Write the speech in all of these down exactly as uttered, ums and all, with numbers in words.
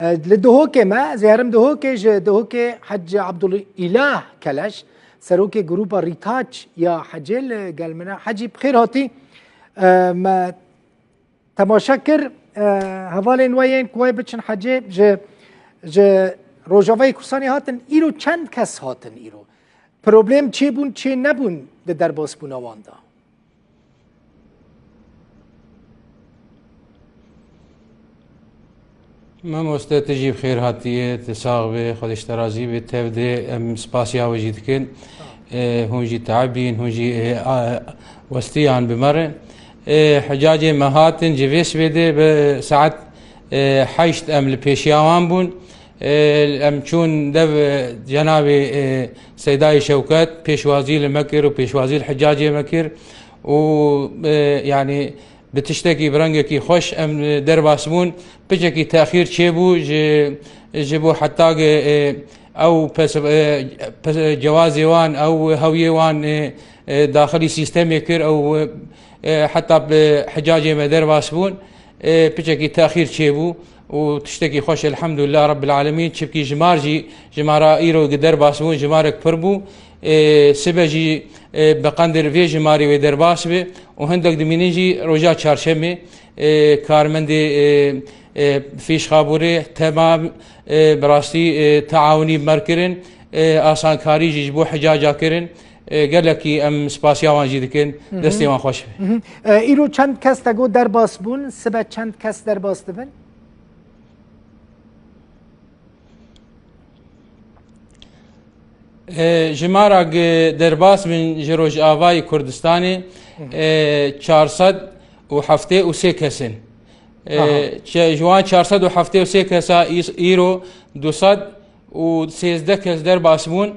E, li Duhokê me, ez ê herim Duhokê, ji Duhokê Hec Abdulîlah Keleş, serokê grûpa Rîtaç ya Hecê li gel min e. Hecî, bi xêr hatî. E, me temaşe kir, e, hevalên we yên ku wê biçin Hecê ji, ji Rojavayê Kurdistanê hatin, îro çend kes hatin îro? Problem çêbûn, çê nebûn di derbasbûna wan de? Mamoste, tu jî bi xêr hatiye, tu sax be, Xwedê ji te razî be, tev de em spasiya we jî dikin. E, hûn jî teebîn, hûn jî, e, a, westiyan bi me re. E, hicacê me hatin, ji vê sibê de bi saet, e, heşt em li pêşiya wan bûn. E, em çûn dev, e, cenabê, e, Seydayê Şewket pêşwazî li me kir û pêşwazî li hicacê me kir û, e, yanî bi tiştekî, bi rengekî xweş em, e, derbas bûn. Piçekî texîr çêbû ji, ji bo heta ge, e, ew pes-, e, pes-, cewazê wan, ew hewiyê wan, e, e, daxilî sîstemê kir, ew, e, heta bi hicacê me derbas bûn. E, piçekî texîr çêbû û tiştekî xweş, elhamdulillah Rabbil Alemîn. Çimkî jimar jî, jimara îro gi derbas bûn, jimarek pir bû. E, sibe jî, e, bi qendir vê jimarê wê derbas be û hindek dimînin jî roja çarşemê, e, karmendê, e, e, fîşxaborê temam, e, bi rastî, e, teawinî bi me re kirin, e, asankarî jî ji bo hicaca kirin. E, gelekî em spasiya wan jî dikin. Hı hı. Destê wan xweş be. Hı hı. E, îro çend kes te got derbas bûn? Sibe çend kes derbas dibin? E, jimara ge derbas bin ji Rojavayê Kurdistanê, Hı hı. e, çar sed û heftê û sê kes in. E, Aha. çe-, ji wan çar sed û heftê û sê kesa îs-, îro du sed û sêzdeh kes derbas bûn.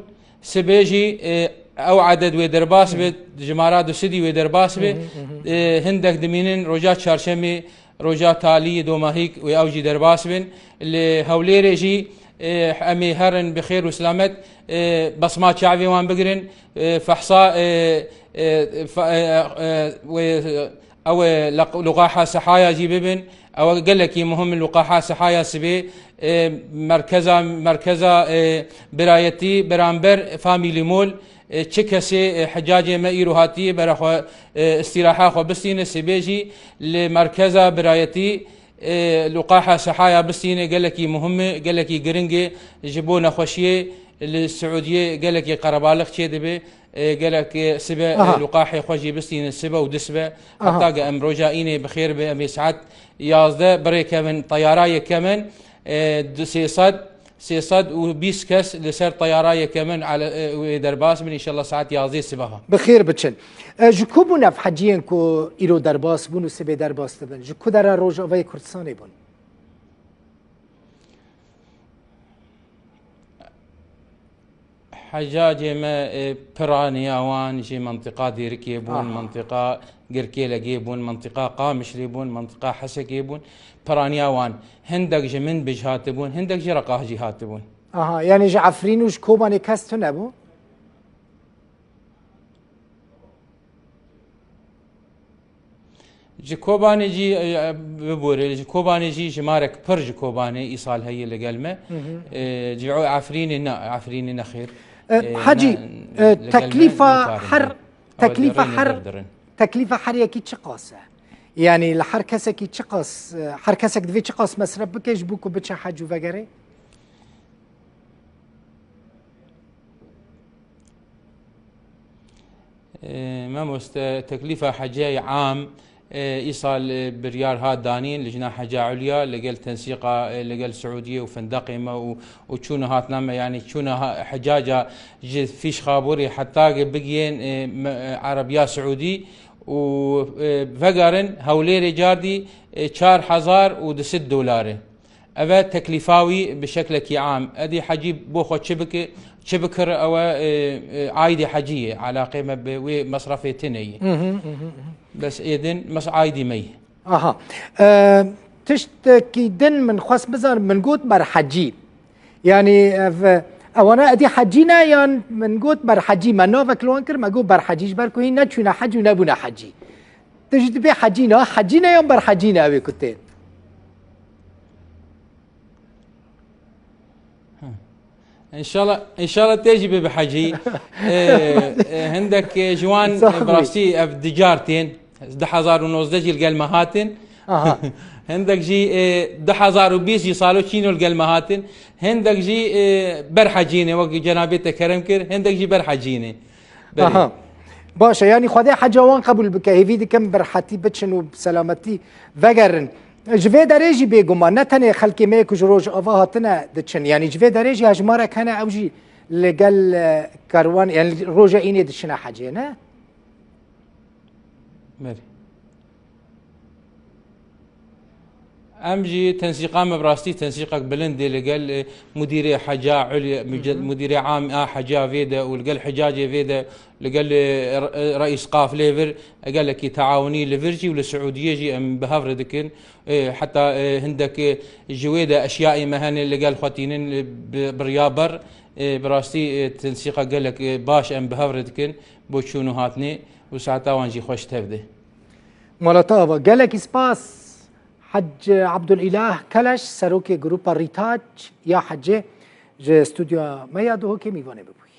Sibê jî, e, ew eded wê derbas be, Hı. jimara du sedî wê derbas be. Hı hı, hı hı. E, hindek dimînin roja çarşemê, roja talî, domahîk wê ew jî derbas bin. Li Hewlêrê jî, e, em ê herin bi xêr û silamet, e, besma çavê wan bigirin, e, fehsa, e, e, fe-, e, e, wê, ew ê leq-, luqaha sehaya jî bibin. Ew gelekî muhim in, luqaha sehaya sibê, e, merkeza, merkeza, e, birayetî beramber Family Mall, e, çi kesê, e, hicacê me îro hatiye bera xwe, e, îstîraha xwe bistîne, sibê jî li merkeza birayetî, e, luqaha sehaya bistîne, gelekî muhim e, gelekî giring e ji bo nexweşiyê li Siûdiyê gelekî qerebalix çêdibe. E, gelek, e, sibe, e, Aha. luqahê xwe jî bistînin sibe û du sibe. Aha. Heta ge em roja înê bi xêr be, em ê saet yazdeh birêkevin, teyara yekem in, e, du-, sê sed, sê sed û bîst kes li ser teyara yekem in, ele-, e, wê derbas bin, înşallah saet yazdeh sibeha. Bi xêr biçin. E, ji ku bûn ev heciyên ku îro derbas bûn û sibê derbas dibin? Ji ku dera Rojavayê Kurdistanê bûn? Hecacê me, e, piraniya wan ji mentiqa Dêrikê bûn, Aha. mentiqa Girkêlegê bûn, mentiqa Qamişlê bûn, mentiqa Hesekê bûn. Piraniya wan hindek ji Minbij hatibûn, hindek ji Reqah jî hatibûn. Aha, yanî ji Efrîn û ji Kobanê kes tune bû? Ji Kobanê jî, e, biborê, ji Kobanê jî jimarek pir ji Kobanê îsal heye li gel me. Hı hı. E, ji Efrînê ne, Efrînê nexêr. E, E, Hecî, ne, e, li gel me teklîfa nikarin her, heye. Ew teklîfa rê her, nedir dirin. Teklîfa her yekî çi qas e? Yanî li her kesekî çi qas, e, her kesek divê çi qas mesref bike ji bo ku biçe hec û vegerê? E, mamoste, teklîfa hecê am, e, îsal, e, biryar hat danîn, Lijna Heca Ulya, li gel tensîqa, e, li gel Siûdiyê û findaqê me û, û çûna hatina me, yanî çûna ha-, hecaca ji Fîşxaborê heta ge bigiyên, e, me, e, Erebiya Siûdî û, e, vegarin Hewlêrê cardî, e, çar hezar û du sed dolar e. Ev e teklîfa wî bi şeklekî am. Edî hecî bo xwe çi bike, çi bikir, ew e, e, e, aîdê hecî ye. Elaqê me bi wê mesrefê tune ye. Hı hı, hı hı, hı. Bes ê din mes aîdî me ye. Aha. E, tiştekî din min xwest bizanim, min got berhecî. Yanî ev, ewana edî hecî ne yan min got berhecî, me navek li wan kir, me got berhecî ji ber ku hîn neçûne hec û nebûne hecî. Tu jî dibê hecî ne, hecî ne yan berhecî ne ew ê ku tên? Înşallah, înşallah tê jî bibe hecî. E, e, hindek, e, ji wan, e, bi rastî ev dicar tên. Du hezar û nozdeh jî li gel me hatin. Hindek jî, e, du hezar û bîst jî salo çîno li gel me hatin. Hindek jî, e, ber hecî ne, wek cenabê te kerem kir. Hindek jî ber hecî ne. Belê. Aha. Baş e, yanî Xwedê heca wan qebûl bike. Hêvî dikim bi rehetî biçin û bi selametî vegerin. Ji vê derê jî bêguman ne tenê xelkê me ku ji Rojava hatine diçin. Yanî ji vê derê jî hejmarek hene ew jî li gel, e, kerwan, yanî roja înê diçine hecê, ne? Belê. Em jî tensîqa me bi rastî tensîqek bilind e li gel, e, mudîrê heca ulya, muce-, mudîrê am a heca vê de û li gel hecacê vê de, li gel, e, re-, reîs qaflê vir, e, gelekî teawunî li vir jî û li Siûdiyê jî em bi hev re dikin. E, heta, e, hindek, e, ji wê de eşyayê me hene li gel xwe tînin, e, bi, bi riya ber. E, bi rastî, e, tensîqa gelek, e, baş em bi hev re dikin bo çûn û hatinê û saeta wan jî xweş tev de. Mala te ava. Gelekî spas Hec Abdulîlah Keleş, serokê Grupa Rîtac ya Hecê, ji stûdyoya me ya Duhokê mîvanê bibûyî.